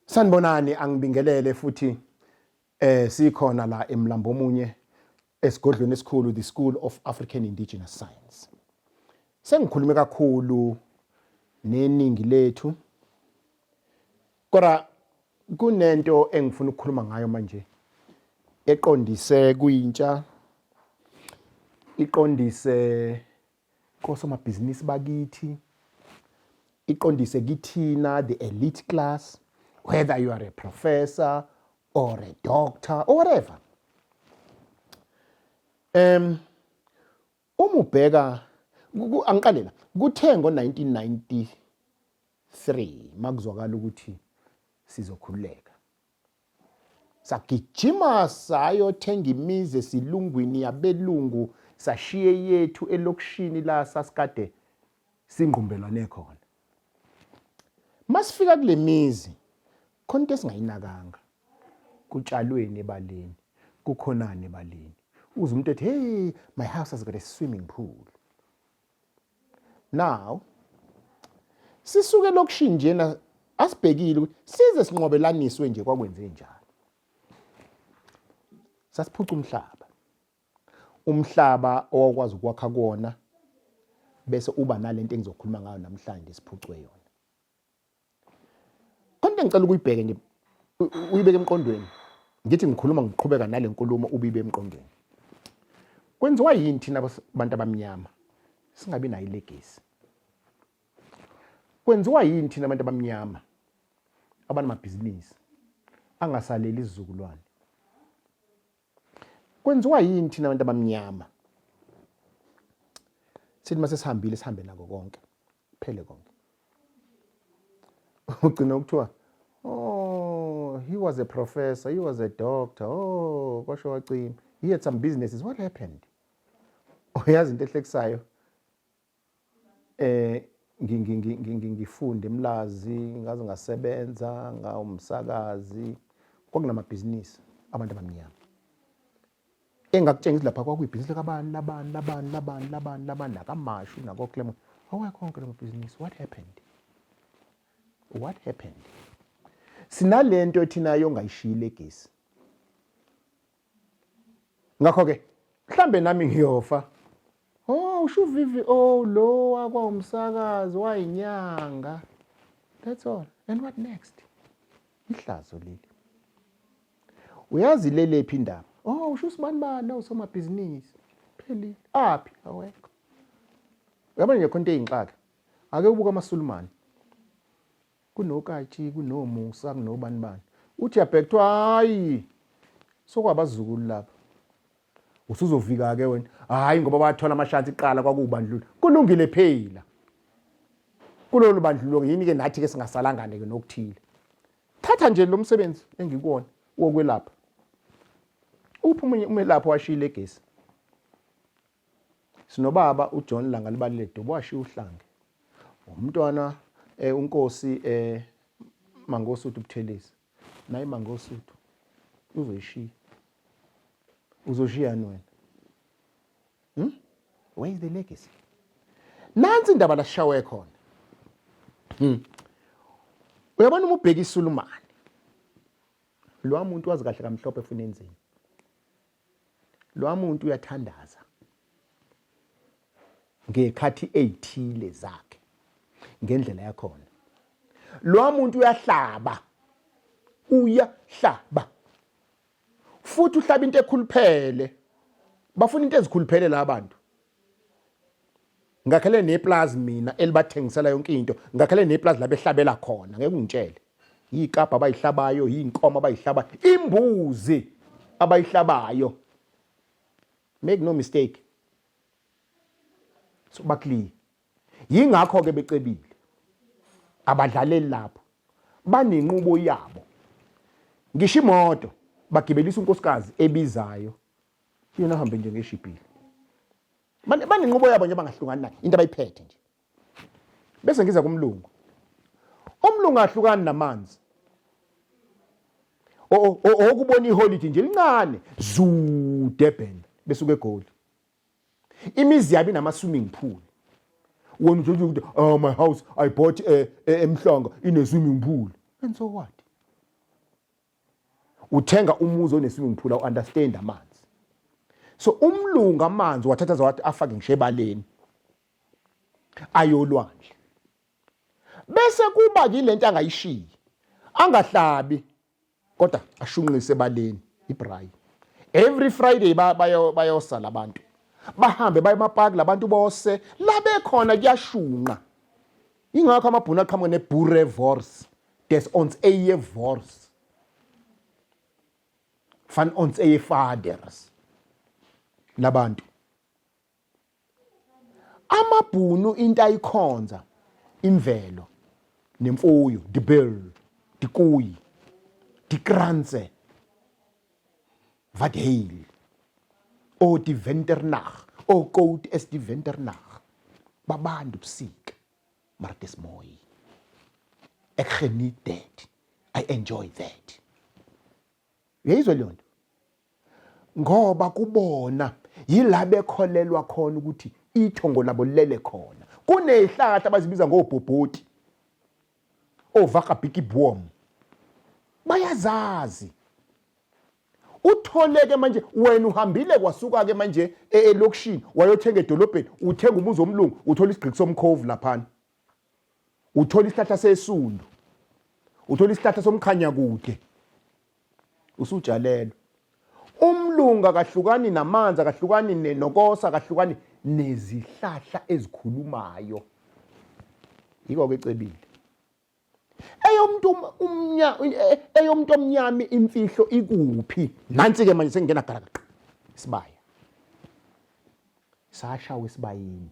Sanibonani, angibingelele futhi. Sikhona la eMlambo omunye esigodlweni esikhulu, the School of African Indigenous Science. Sengikhulume kakhulu neningi lethu, kodwa kunento engifuna ukukhuluma ngayo manje eqondise kwintsha, iqondise kosomabhizinisi bakithi, iqondise kithina the elite class, whether you are a professor or a doctor or whatever. Uma ubheka, angiqalela kuthe ngo-1993 makuzwakala ukuthi sizokhululeka, sagijima sayothenga imizi esilungwini yabelungu, sashiye yethu elokishini la sasikade singqumbelwane khona. Masifika kule mizi, khona into esingayinakanga: kutshalweni ebaleni, kukhonani ebaleni. Uze umuntu ethi, "Hey, my house has got a swimming pool." Now sisuke lokishini njena, asibhekile ukuthi size sinqobelaniswe nje kwakwenze njani. Sasiphuca umhlaba, umhlaba owakwazi ukwakha kuwona, bese uba nalento engizokhuluma ngayo namhlanje siphucwe yona. Khona engicela ukuyibheke nje, uyibeke emqondweni. Ngithi ngikhuluma, ngiqhubeka nale nkulumo, ubibe emqondweni. Kwenziwa yini thina abantu abamnyama singabi nayo ilegacy? Kwenziwa yini thina abantu abamnyama abanamabhizinisi angasaleli isizukulwane? Kwenziwa yini thina abantu abamnyama sithi mase sihambile, sihambe nako konke, phele konke? Ugcina ukuthiwa, "Oh, he was a professor, he was a doctor, oh, kwasho wacima, he had some businesses. What happened?" Uyazi into ehlekisayo, ngifunde eMlazi, ngaze ngasebenza ngawumsakazi, kwakunamabhizinisi abantu abamnyama engakutshengisa lapha. Kwakuyibhizinisi likabani, labani, labani, labani, labani, labani, nakaMashu, nakoClermont. Awekho konke lamabhizinisi. What happened? What happened? Sinalento thina yongayishiyi legacy. Ngakho-ke mhlambe nami ngiyofa, "Oh, usho uvivi, oh, lo wakwawumsakazi wayinyanga." That's all. And what next? Ihlazo leli. Uyazi lelephi indaba? "Oh, usho usibani bani, usomabhizinisi." Phelile. Aphi? Awekho. Uyabona nje, khona into eyinxaka. Ake ubuka amaSulumane, kunokatshi, kunomusa, kunobani bani. Uthi uyabheka, kuthiwa hayi, sokwabazukulu lapha. Usuzofika-ke wena, hhayi, ngoba wathola amashansi iqala kwakuwubandlululo. Kulungile phela, kulolu bandlululo yini-ke nathi-ke singasalangane-ke nokuthile? Thatha nje lo msebenzi engikuwona wokwelapha. Uphi omunye umelaphi washiya ilegacy? Sinobaba uJohn Langalibalele Dube, washiya uhlange. Umntwana unkosi Mangosuthu Buthelezi, naye Mangosuthu uzoyishiya. Uzoshiyani wena? Where is the legacy? Nansi indaba la sishawe khona. Uyabona, uma ubheka iSulumane, lo muntu wazi kahle kamhlophe efuna enzeni. Lo muntu uyathandaza ngekhathi ezithile zakhe ngendlela yakhona. Lo muntu uyahlaba, uyahlaba futhi uhlaba into ekhuluphele. Bafuna into ezikhuluphele la bantu. Ngakhele neplazi mina elibathengisela yonke into, ngakhele neplazi la behlabela khona. Ngeke ungitshele yikabha abayihlabayo, yinkomo abayihlabayo, imbuzi abayihlabayo. Make no mistake, so baclear. Yingakho ke becebile, abadlaleli lapho, banenqubo yabo. Ngisho imoto bagibelisa unkosikazi ebizayo, yena ahambe nje ngeshibhile. Banenqubo yabo nje bangahlukani nayo, into abayiphethe nje. Bese ngiza kumlungu. Umlungu ahlukani namanzi. Okubona iholidi nje lincane zu Durban besuke eGoli. Imizi yabo inama swimming pool. Wena uthi ukuthi, "Oh, my house I bought eMhlanga ine swimming pool." And so what? Uthenga umuzi one swimming pool, awu understand amanzi. So umlungu amanzi wathatha zawathi afake ngisho ebaleni ayolwandle. Bese kuba kilento angayishiyi. Angahlabi kodwa ashunqise ebaleni ibrayi. Every Friday bayosala abantu. Bahambe baye emapaki labantu bose la bekhona kuyashunqa. Ingakho amabhunu aqhamuka ne-boerewors, des ons eie wors. Van ons eie vaders. Labantu. Amabhunu into ayikhonza imvelo nemfuyo, die bul, die koei, die kranse, wat heil. O die winternag, o koud is die winternag. Babantu ubusika, maar dit is mooi. Ek geniet dit. I enjoy that. Uyayizwa leyo nto? Ngoba kubona yila bekholelwa khona ukuthi ithongo labo lilele khona. Kunezihlahla abazibiza ngobhobhoti, ovakabhikiboom, bayazazi. Utholeke manje wena uhambile kwasuka-ke manje elokishini wayothenga edolobheni, uthenga umuzi womlungu, uthola isigqiki somkhovu laphana, uthola isihlahla sesundu, uthola isihlahla somkhanyakude, usutshalelwa. Umlungu akahlukani namanzi, akahlukani nokosa, akahlukani nezihlahla ezikhulumayo. Yiko-ke ecebile. Eyomuntu umnya eyomuntu omnyama imfihlo ikuphi? Nansi-ke manje sengingena galakaqa. Isibaya. Sashawa esibayeni.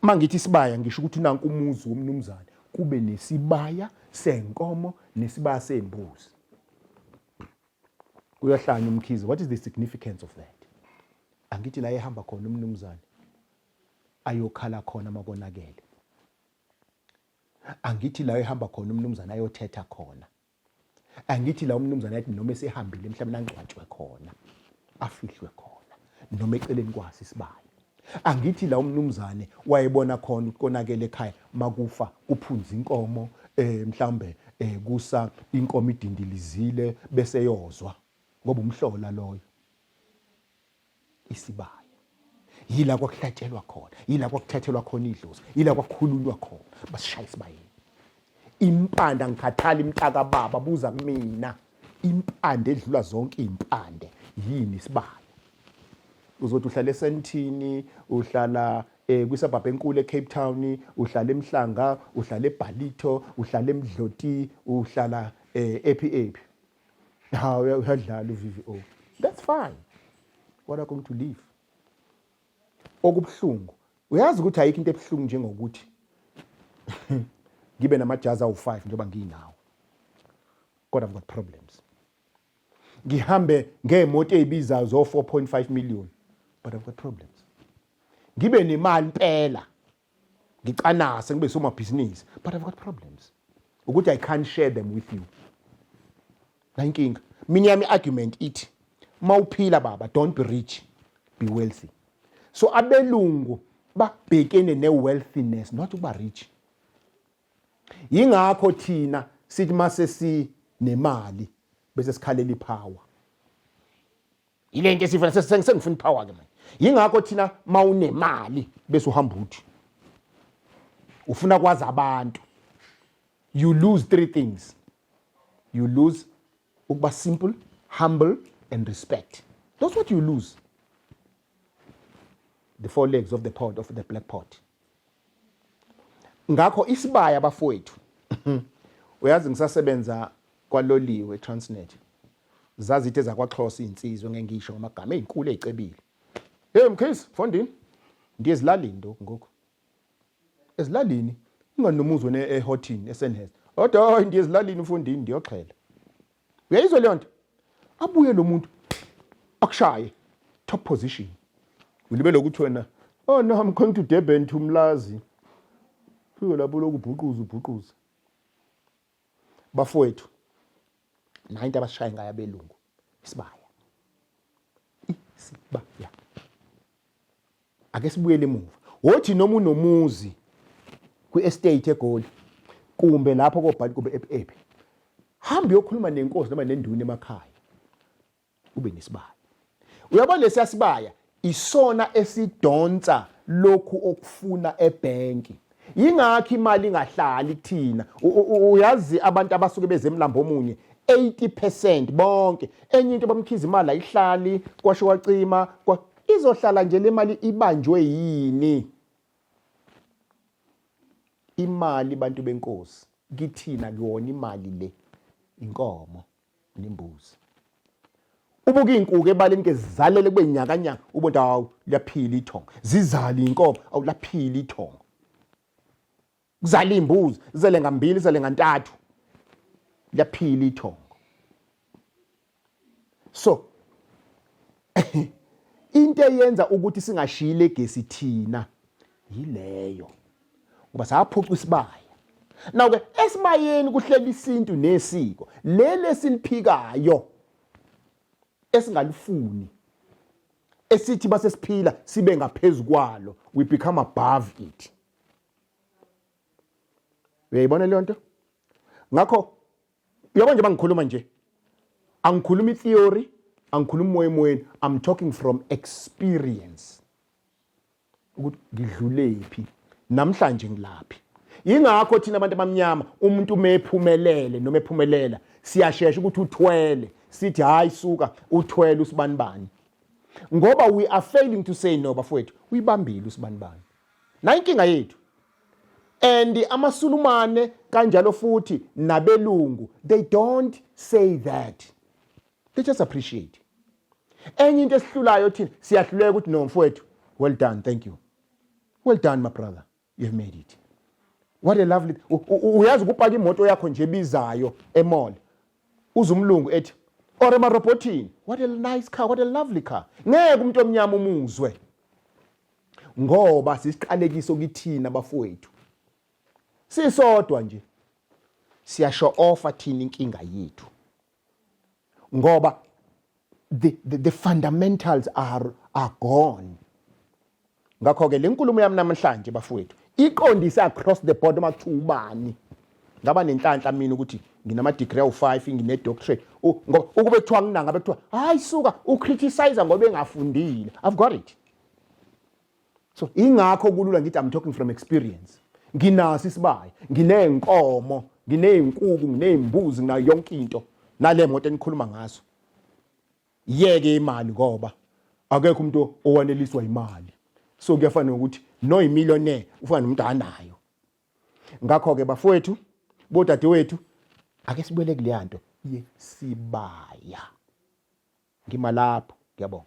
Uma ngithi isibaya ngisho ukuthi nanku umuzi womnumzane kube nesibaya senkomo nesibaya sembuzi. Uyahlanya uMkhize. What is the significance of that? Angithi la ehamba khona umnumzane ayokhala khona makonakele. Angithi la ehamba khona umnumzane ayothetha khona. Angithi la umnumzane athi noma esehambile emhlabeni angcwatshwe khona, afihlwe khona, noma eceleni kwaso isibaya. Angithi la umnumzane wayebona khona ukuthi konakele ekhaya makufa kuphunza inkomo, mhlawumbe kusa inkomo idindilizile bese yozwa ngoba umhlola loyo. Isibaya yila kwakuhlatshelwa khona, yila kwakuthathelwa khona idlozi, yila kwakukhulunywa khona, basishaya isibayeni. Impande angikhathali mntaka baba, buza kumina, impande edlula zonke iy'mpande yini? Isibaya. Uzothi uhlala eSandton, uhlala kwisabhabha enkulu eCape Town, uhlala eMhlanga, uhlala eBallito, uhlala eMdloti, uhlala ephi ephi. Ha, uyadlala uVVO. That's fine. What are going to live? Okubuhlungu, uyazi ukuthi ayikho into ebuhlungu njengokuthi ngibe namajazi awu-5 njengoba nginawo, kodwa I've got problems. Ngihambe ngemoto ezibizayo zo 4.5 million, but I've got problems. Ngibe nemali impela, ngicanase ngibe somabhizinisi, but I've got problems ukuthi I can't share them with you. La inkinga mina yami argument ithi mawuphila baba, don't be rich, be wealthy. So abelungu babhekene ne-wealthiness, not ukuba rich. Yingakho thina sithi mase sinemali bese sikhalela ipower. Ile nto esifuna, sengifuna ipower ke manje. Yingakho thina mawunemali bese uhamba uthi ufuna kwazi abantu. You lose three things. You lose ukuba simple, humble and respect. That's what you lose. The four legs of the pot, of the black pot. Ngakho isibaya bafowethu, uyazi ngisasebenza kwaloliwe Transnet, zazithi ezakwaXhosa izinsizwa, ngeke ngisho ngamagama, ezinkulu ezicebile. Hey Mkhize, mfondini, ndiye ezilalini lokhu ngoku. Ezilalini ungani nomuzi wena eHoughton, eSandhurst. Kodwa hayi, ndiye ezilalini mfondini, ndiyoxhela. Uyayizwa leyo nto? Abuye lo muntu akushaye top position. Ulibele ukuthi wena, oh no, I'm going to Durban to Mlazi. Fike lapho lokhu ubhuquza ubhuquza. Bafowethu, nayi into abasishaye ngayo abelungu, isibaya. Isibaya. Ake sibuyele emuva. Wothi noma unomuzi kwi-estate eGoli kumbe lapho kobhali kumbe ephi. Hamba uyokhuluma nenkosi noma nenduna emakhaya. Ube nesibaya. Uyabona lesiya sibaya isona esidonsa lokhu okufuna ebhenki. Yingakho imali ingahlali kuthina. Uyazi abantu abasuke beze emlambo omunye 80% bonke. Enye into bamkhiza imali ayihlali, kwasho kwacima, kwa izohlala nje le mali ibanjwe yini? Imali bantu benkosi kithina kuyona imali le inkomo nembuzi. Ubuka iy'nkuku ebaleni ke zizalele kube nyakanyaka ubona hawu liyaphila ithongo. Zizale iy'nkomo awu laphila ithongo. Kuzale iy'mbuzi zizele ngambili zizele ngantathu. Liyaphila ithongo. So into eyenza ukuthi singashiyi legacy thina yileyo ngoba saphuca isibaya. Now ke esibayeni kuhleli isintu nesiko leli esiliphikayo esingalifuni esithi base siphila sibe ngaphezulu kwalo, we become above it. Uyayibona leyo nto? Ngakho uyabona nje bangikhuluma nje, angikhulumi theory, angikhulumi moya emoyeni, I'm talking from experience ukuthi ngidlulephi namhlanje ngilaphi. Yingakho thina abantu abamnyama umuntu uma ephumelele noma ephumelela siyashesha ukuthi uthwele, sithi hayi suka uthwele usibanibani, ngoba we are failing to say no bafowethu, uyibambile usibanibani. Nayi inkinga yethu. And amaSulumane kanjalo futhi nabelungu, they don't say that, they just appreciate. Enye into esihlulayo thina, siyahluleka ukuthi no mfowethu, well done, thank you, well done my brother, you've made it, what a lovely. Uyazi ukupaka imoto yakho nje ebizayo emall, uze umlungu ethi or emarobhothini, what a nice car, what a lovely car. Ngeke umuntu omnyama umuzwe, ngoba sisiqalekiso kithina bafowethu. Sisodwa nje siyasho offer thina inkinga yethu, ngoba the fundamentals are gone. Ngakho ke le nkulumo yami namhlanje bafowethu iqondise across the board, uma kuthiwa ubani ngaba nenhlanhla mina ukuthi nginama degree awu5, ngine doctorate, ngoba ukube kuthiwa nginanga bekuthiwa hayi suka ucriticize ngoba engafundile. I've got it. So ingakho kulula ngithi I'm talking from experience. Nginaso isibaya, nginey'nkomo, nginey'nkuku, nginey'mbuzi, nginayo yonke into nale moto enikhuluma ngazo. Yeke imali, ngoba akekho umuntu owaneliswa imali. So kuyafana nokuthi noyimillionaire ufana nomuntu anayo. Ngakho-ke bafowethu, bodadewethu, ake sibuyele kuleya nto yesibaya. Ngima lapho, ngiyabonga.